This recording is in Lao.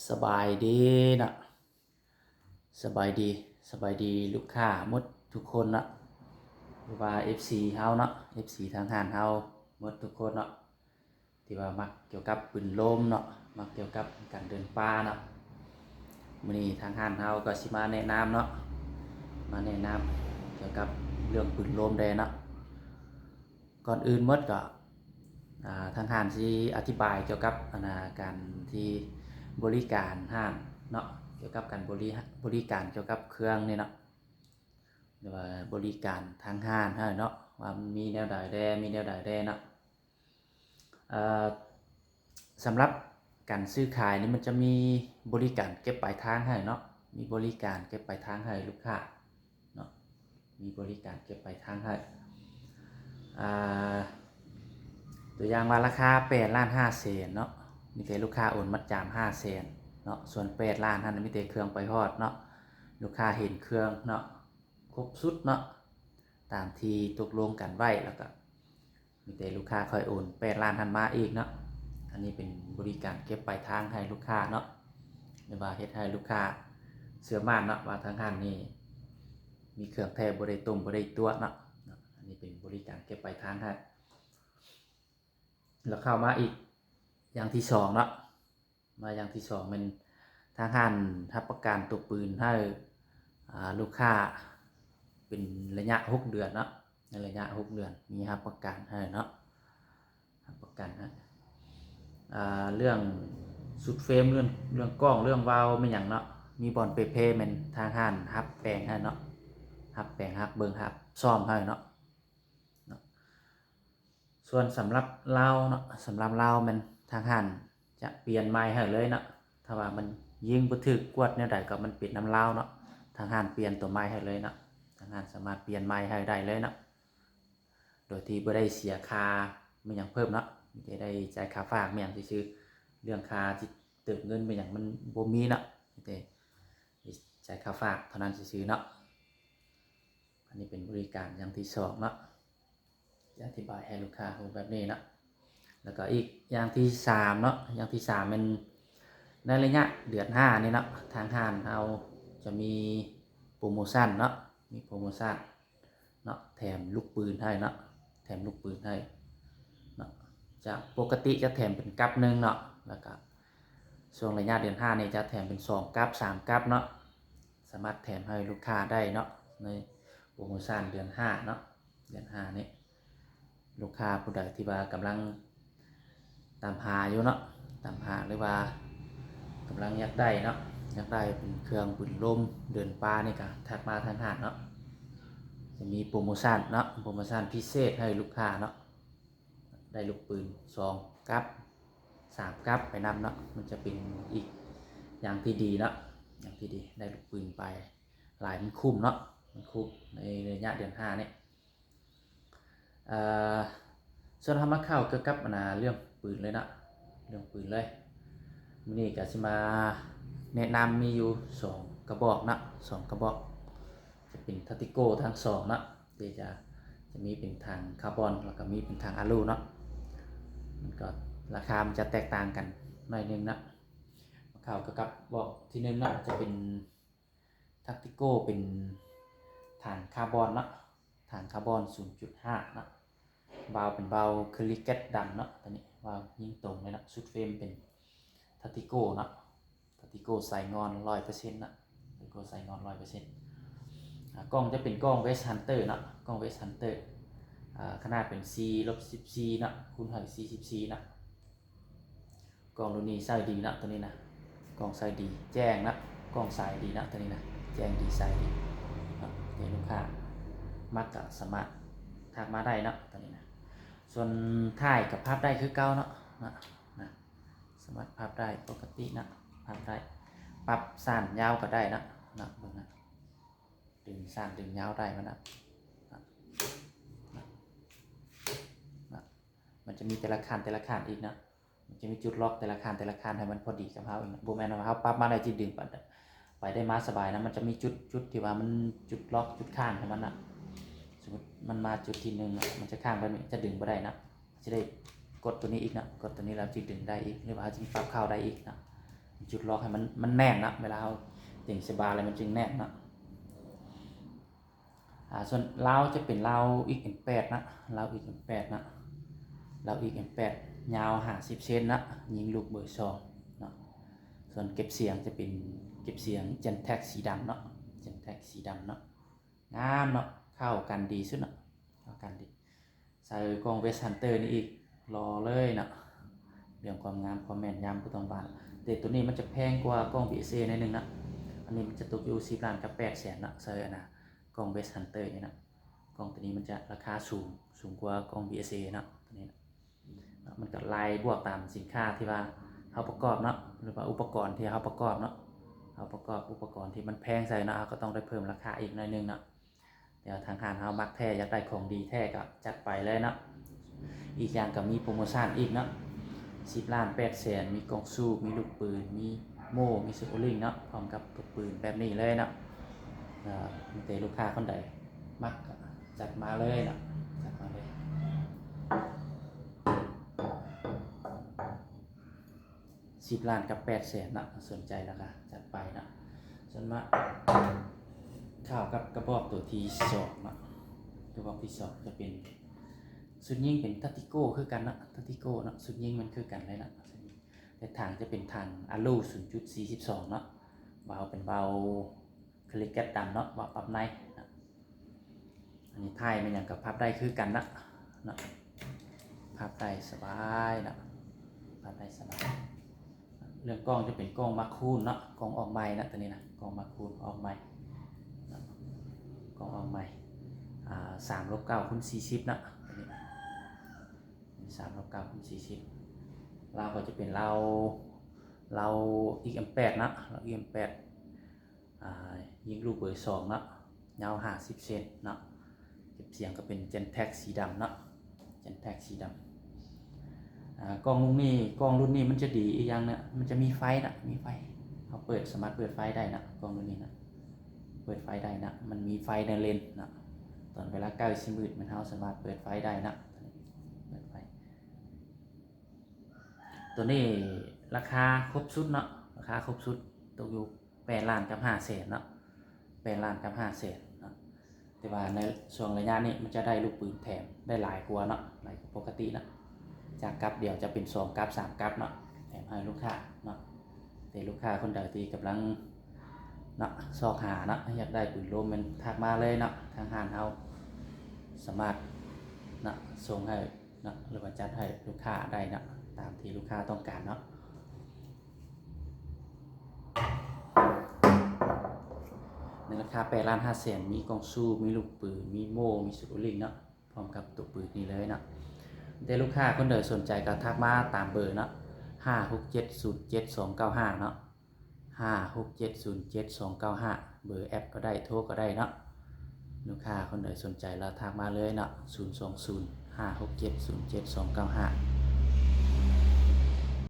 ສະບາຍດີເນາະ ສະບາຍດີ ສະບາຍດີລູກຄ້າໝົດທຸກຄົນເນາະ ຫຼືວ່າເອັຟຊີເຮົາເນາະ ເອັຟຊີທາງຮ້ານເຮົາໝົດທຸກຄົນເນາະ ທີ່ວ່າມັກກ່ຽວກັບປືນລົມເນາະ ມັກກ່ຽວກັບການເດີນປ່າເນາະ. ມື້ນີ້ທາງຮ້ານເຮົາກໍຊິມາແນະນຳເນາະ ມາແນະນຳກ່ຽວກັບເລື່ອງປືນລົມແດ່ເນາະ. ກ່ອນອື່ນໝົດກໍ ອ່າ ທາງຮ້ານຊິອະທິບາຍກ່ຽວກັບ ອັນນ່າ ການທີ່ບໍລິການຮ້ານເນາະ ກ່ຽວກັບການບໍລິ ບໍລິການກ່ຽວກັບເຄື່ອງນີ້ເນາະ ຫຼືວ່າບໍລິການທາງຮ້ານເຮົາເນາະ ວ່າມັນມີແນວໃດແດ່ ມີແນວໃດແດ່ເນາະ. ເອີ ສຳລັບການຊື້ຂາຍນີ້ ມັນຈະມີບໍລິການເກັບປາຍທາງໃຫ້ເນາະ ມີບໍລິການເກັບປາຍທາງໃຫ້ລູກຄ້າເນາະ ມີບໍລິການເກັບປາຍທາງໃຫ້ ອ່າ ຕົວຢ່າງວ່າລາຄາແປດລ້ານຫ້າແສນເນາະ ມີແຕ່ລູກຄ້າໂອນມັດຈຳຫ້າແສນເນາະ ສ່ວນແປດລ້ານຫັ້ນ ມີແຕ່ເຄື່ອງໄປຮອດເນາະ ລູກຄ້າເຫັນເຄື່ອງເນາະ ຄົບຊຸດເນາະ ຕາມທີ່ຕົກລົງກັນໄວ້ ແລ້ວກໍ ມີແຕ່ລູກຄ້າຄ່ອຍໂອນແປດລ້ານຫັ້ນມາອີກເນາະ. ອັນນີ້ເປັນບໍລິການເກັບປາຍທາງໃຫ້ລູກຄ້າເນາະ ຫຼືວ່າເຮັດໃຫ້ລູກຄ້າເຊື່ອໝັ້ນເນາະ ວ່າທາງຮ້ານນີ້ມີເຄື່ອງແທ້ ບໍ່ໄດ້ຕົ້ມ ບໍ່ໄດ້ຕົວະເນາະ. ອັນນີ້ເປັນບໍລິການເກັບປາຍທາງໃຫ້. ແລ້ວເຂົ້າມາອີກຢ່າງທີສອງເນາະ ມາຢ່າງທີສອງແມ່ນທາງຮ້ານຮັບປະກັນຕົວປືນໃຫ້ ອ່າ ລູກຄ້າເປັນໄລຍະຫົກເດືອນເນາະ ໃນໄລຍະຫົກເດືອນມີຮັບປະກັນໃຫ້ເນາະ ຮັບປະກັນໃຫ້ ອ່າ ເລື່ອງຊຸດເຟຣມ ເລື່ອງ ເລື່ອງກ້ອງ ເລື່ອງວາວແມ່ນຫຍັງເນາະ ມີບ່ອນເປ່ເພແມ່ນທາງຮ້ານຮັບແປງໃຫ້ເນາະ ຮັບແປງ ຮັບເບິ່ງ ຮັບສ້ອມໃຫ້ເນາະ. ເນາະ ສ່ວນສຳລັບລາວເນາະ ສຳລັບລາວແມ່ນທາງຮ້ານຈະປ່ຽນໃໝ່ໃຫ້ເລີຍເນາະ ຖ້າວ່າມັນຍິງບໍ່ຖືກ ກວດແນວໃດກໍມັນເປັນນຳລາວເນາະ ທາງຮ້ານປ່ຽນຕົວໃໝ່ໃຫ້ເລີຍເນາະ ທາງຮ້ານສາມາດປ່ຽນໃໝ່ໃຫ້ໄດ້ເລີຍເນາະ ໂດຍທີ່ບໍ່ໄດ້ເສຍຄ່າແມ່ນຫຍັງເພີ່ມເນາະ ມີແຕ່ໄດ້ຈ່າຍຄ່າຝາກແມ່ນຫຍັງຊື່ໆ ເລື່ອງຄ່າຊິເຕີມເງິນແມ່ນຫຍັງມັນບໍ່ມີເນາະ ມີແຕ່ຈ່າຍຄ່າຝາກເທົ່ານັ້ນຊື່ໆເນາະ. ອັນນີ້ເປັນບໍລິການຢ່າງທີສອງເນາະ ຈະອະທິບາຍໃຫ້ລູກຄ້າຮູ້ແບບນີ້ເນາະ ແລ້ວກໍອີກຢ່າງທີສາມເນາະ ຢ່າງທີສາມແມ່ນໃນໄລຍະເດືອນຫ້ານີ້ເນາະ ທາງຮ້ານເຮົາຈະມີໂປຣໂມຊັນເນາະ ມີໂປຣໂມຊັນເນາະ ແຖມລູກປືນໃຫ້ເນາະ ແຖມລູກປືນໃຫ້ເນາະ ຈະ ປົກກະຕິຈະແຖມເປັນກັບໜຶ່ງເນາະ ແລ້ວກໍຊ່ວງໄລຍະເດືອນຫ້ານີ້ຈະແຖມເປັນສອງກັບ ສາມກັບເນາະ ສາມາດແຖມໃຫ້ລູກຄ້າໄດ້ເນາະ ໃນໂປຣໂມຊັນເດືອນຫ້າເນາະ ເດືອນຫ້ານີ້ ລູກຄ້າຜູ້ໃດທີ່ວ່າກຳລັງຕາມຫາຢູ່ເນາະ ຕາມຫາ ຫຼືວ່າກຳລັງຢາກໄດ້ເນາະ ຢາກໄດ້ເປັນເຄື່ອງປືນລົມເດີນປ່ານີ້ ກໍທັກມາທາງຮ້ານເນາະ ຈະມີໂປຣໂມຊັນເນາະ ໂປຣໂມຊັນພິເສດໃຫ້ລູກຄ້າເນາະ ໄດ້ລູກປືນສອງກັບ ສາມກັບໄປນຳເນາະ ມັນຈະເປັນອີກຢ່າງທີ່ດີເນາະ ຢ່າງທີ່ດີ ໄດ້ລູກປືນໄປຫຼາຍ ມັນຄຸ້ມເນາະ ມັນຄຸ້ມໃນໄລຍະເດືອນຫ້ານີ້. ເອີ ສ່ວນເຮົາມາເຂົ້າກ່ຽວກັບ ອັນນ່າ ເລື່ອງປືນເລີຍເນາະ ເລື່ອງປືນເລີຍ ມື້ນີ້ກໍຊິມາແນະນຳ ມີຢູ່ສອງກະບອກເນາະ ສອງກະບອກ ຈະເປັນທາຕິໂກ້ທັງສອງເນາະ ທີ່ຈະ ຈະມີເປັນຖັງຄາບອນ ແລ້ວກໍມີເປັນຖັງອາລູເນາະ ມັນກໍ ລາຄາມັນຈະແຕກຕ່າງກັນໜ້ອຍໜຶ່ງເນາະ. ເຂົ້າກັບບອກທີໜຶ່ງເນາະ ຈະເປັນທາຕິໂກ້ ເປັນຖັງຄາບອນເນາະ ຖັງຄາບອນສູນຈຸດຫ້າເນາະ ວາວເປັນວາວເຄີລີແກັດດຳເນາະ ຕົວນີ້ວາວຍິງຕົງເລີຍເນາະ ຊຸດເຟຣມເປັນທາຕິໂກ້ເນາະ ທາຕິໂກ້ສາຍງອນຮ້ອຍເປີເຊັນເນາະ ທາຕິໂກ້ສາຍງອນຮ້ອຍເປີເຊັນ. ອາ ກ້ອງຈະເປັນກ້ອງເວສຮັນເຕີເນາະ ກ້ອງເວສຮັນເຕີ ອາ ຂະໜາດເປັນສີ່ລົບສິບສີ່ເນາະ ຄູນໃຫ້ສີ່ສິບສີ່ເນາະ. ກ້ອງລຸ້ນນີ້ໃຊ້ດີເນາະ ຕົວນີ້ນະ ກ້ອງໃຊ້ດີ ແຈ້ງເນາະ ກ້ອງໃສດີເນາະ ຕົວນີ້ນະ ແຈ້ງດີ ໃສດີເນາະ ໃຫ້ລູກຄ້າມັກກໍສາມາດທັກມາໄດ້ເນາະ ຕົວນີ້ນະ. ສ່ວນທ້າຍກໍພັບໄດ້ຄືເກົ່າເນາະ ນະ ນະ ສາມາດພັບໄດ້ປົກກະຕິເນາະ ພັບໄດ້ ປັບສັ້ນຍາວກໍໄດ້ເນາະ ນະ ເບິ່ງນະ ດຶງສັ້ນດຶງຍາວໄດ້ມັນນະ ນະ ນະ ມັນຈະມີແຕ່ລະຂັ້ນ ແຕ່ລະຂັ້ນອີກເນາະ ມັນຈະມີຈຸດລັອກແຕ່ລະຂັ້ນ ແຕ່ລະຂັ້ນໃຫ້ມັນພໍດີກັບເຮົາເອງເນາະ ບໍ່ແມ່ນວ່າເຮົາປັບມາໄດ້ຈຸດດຶງໄປ ໄປໄດ້ມາສະບາຍນະ ມັນຈະມີຈຸດ ຈຸດທີ່ວ່າມັນຈຸດລັອກ ຈຸດຄ້າງຂອງມັນນະ. ສົມມຸດມັນມາຈຸດທີໜຶ່ງນະ ມັນຈະຄ້າງແບບນີ້ ຈະດຶງບໍ່ໄດ້ນະ ຈະໄດ້ກົດຕົວນີ້ອີກນະ ກົດຕົວນີ້ແລ້ວຈຶ່ງດຶງໄດ້ອີກ ຫຼືວ່າເຮົາຈຶ່ງປັບເຂົ້າໄດ້ອີກນະ. ຈຸດລັອກໃຫ້ມັນ ມັນແໜ້ນເນາະ ເວລາເຮົາເຕັງໃສ່ບ່າແລ້ວມັນຈຶ່ງແໜ້ນເນາະ. ອ່າ ສ່ວນລາວຈະເປັນລາວ ເອັກເອັມແປດ ເນາະ ລາວ ເອັກເອັມແປດ ເນາະ ລາວ ເອັກເອັມແປດ ຍາວຫ້າສິບເຊັນເນາະ ຍິງລູກເບີສອງເນາະ. ສ່ວນເກັບສຽງຈະເປັນເກັບສຽງ Gentex ສີດຳເນາະ Gentex ສີດຳເນາະ ງາມເນາະ ເຂົ້າກັນດີສຸດເນາະ ເຂົ້າກັນດີ. ໃສ່ກ້ອງ West Hunter ນີ້ອີກ ຫຼໍ່ເລີຍເນາະ ເລື່ອງຄວາມງາມ ຄວາມແມ່ນຍຳບໍ່ຕ້ອງວ່າ. ແຕ່ໂຕນີ້ມັນຈະແພງກວ່າກ້ອງ BSA ໜ້ອຍໜຶ່ງເນາະ ອັນນີ້ມັນຈະຕົກຢູ່ສິບລ້ານກັບແປດແສນເນາະ ໃສ່ອັນນ່າ ກ້ອງ West Hunter ນີ້ເນາະ. ກ້ອງໂຕນີ້ມັນຈະລາຄາສູງ ສູງກວ່າກ້ອງ BSA ເນາະ ໂຕນີ້ເນາະ. ມັນກໍລາຍບວກຕາມສິນຄ້າທີ່ວ່າເຮົາປະກອບເນາະ ຫຼືວ່າອຸປະກອນທີ່ເຮົາປະກອບເນາະ ເຮົາປະກອບອຸປະກອນທີ່ມັນແພງໃສ່ເນາະ ເຮົາກໍຕ້ອງໄດ້ເພີ່ມລາຄາອີກໜ້ອຍໜຶ່ງເນາະ. ແຕ່ວ່າທາງຮ້ານເຮົາມັກແທ້ ຢາກໄດ້ຂອງດີແທ້ກໍຈັດໄປເລີຍເນາະ. ອີກຢ່າງກໍມີໂປຣໂມຊັນອີກເນາະ ສິບລ້ານແປດແສນ ມີກ້ອງສູບ ມີລູກປືນ ມີໂມ່ ມີຊຸດໂອລິງເນາະ ພ້ອມກັບຕົວປືນແບບນີ້ເລີຍເນາະ. ເອີ ມີແຕ່ລູກຄ້າຄົນໃດມັກກໍຈັດມາເລີຍເນາະ ຈັດມາເລີຍ. ສິບລ້ານກັບແປດແສນເນາະ ສົນໃຈແລ້ວກໍຈັດໄປເນາະ. ສ່ວນມາຂ່າວກັບກະບອກຕົວທີສອງເນາະ ກະບອກທີສອງຈະເປັນຊຸດຍິງເປັນ Tactico ຄືກັນເນາະ Tactico ເນາະ ຊຸດຍິງມັນຄືກັນເລີຍເນາະ. ແຕ່ຖັງຈະເປັນຖັງ Alu ສູນຈຸດສີ່ສິບສອງເນາະ ວາວເປັນວາວ Calicat ດຳເນາະ ວາວປັບໃນເນາະ. ອັນນີ້ທ້າຍແມ່ນຫຍັງກໍພັບໄດ້ຄືກັນນະເນາະ ພັບໄດ້ສະບາຍເນາະ ພັບໄດ້ສະບາຍ. ເລື່ອງກ້ອງຈະເປັນກ້ອງມາຄູນເນາະ ກ້ອງອອກໃໝ່ນະ ຕົວນີ້ນະ ກ້ອງມາຄູນອອກໃໝ່ເນາະ ກ້ອງອອກໃໝ່ ອ່າ ສາມລົບເກົ້າຄູນສີ່ສິບເນາະ ຕົວນີ້ ສາມລົບເກົ້າຄູນສີ່ສິບ. ລາວກໍຈະເປັນລາວ ລາວ ເອັກເອັມແປດ ເນາະ ລາວ ເອັກເອັມແປດ ອ່າ ຍິງລູກເບີສອງເນາະ ຍາວຫ້າສິບເຊັນເນາະ. ເກັບສຽງກໍເປັນ Gentex ສີດຳເນາະ Gentex ສີດຳ. ອ່າ ກ້ອງລຸ້ນນີ້ ກ້ອງລຸ້ນນີ້ມັນຈະດີອີກຢ່າງນະ ມັນຈະມີໄຟນະ ມີໄຟ ເຮົາເປີດ ສາມາດເປີດໄຟໄດ້ນະ ກ້ອງລຸ້ນນີ້ນະ ເປີດໄຟໄດ້ນະ ມັນມີໄຟໃນເລນນະ. ຕອນເວລາໃກ້ຊິມືດ ແມ່ນເຮົາສາມາດເປີດໄຟໄດ້ນະ ເປີດໄຟ. ຕົວນີ້ລາຄາຄົບຊຸດເນາະ ລາຄາຄົບຊຸດຕົກຢູ່ແປດລ້ານກັບຫ້າແສນເນາະ ແປດລ້ານກັບຫ້າແສນເນາະ. ແຕ່ວ່າໃນຊ່ວງໄລຍະນີ້ມັນຈະໄດ້ລູກປືນແຖມໄດ້ຫຼາຍກວ່າເນາະ ຫຼາຍກວ່າປົກກະຕິເນາະ. ຈາກກັບດຽວຈະເປັນສອງກັບ ສາມກັບເນາະ ແຖມໃຫ້ລູກຄ້າເນາະ. ແຕ່ລູກຄ້າຄົນໃດທີ່ກຳລັງເນາະ ຊອກຫາເນາະ ຢາກໄດ້ປືນລົມ ແມ່ນທັກມາເລີຍເນາະ ທາງຮ້ານເຮົາສາມາດເນາະ ສົ່ງໃຫ້ ເນາະ ຫຼືວ່າຈັດໃຫ້ລູກຄ້າໄດ້ເນາະ ຕາມທີ່ລູກຄ້າຕ້ອງການເນາະ. ໃນລາຄາແປດລ້ານຫ້າແສນ ມີກ້ອງຊູມ ມີລູກປືນ ມີໂມ່ ມີຊຸດໂອລິງເນາະ ພ້ອມກັບຕົວປືນນີ້ເລີຍເນາະ. ແຕ່ລູກຄ້າຄົນໃດສົນໃຈກໍທັກມາຕາມເບີເນາະ ຫ້າຫົກເຈັດສູນເຈັດສອງເກົ້າຫ້າເນາະ. ຫ້າຫົກເຈັດສູນເຈັດສອງເກົ້າຫ້າ ເບີແອັບກໍໄດ້ ໂທກໍໄດ້ເນາະ. ລູກຄ້າຄົນໃດສົນໃຈລະທັກມາເລີຍເນາະ ສູນສອງສູນ ຫ້າຫົກເຈັດສູນເຈັດສອງເກົ້າຫ້າ.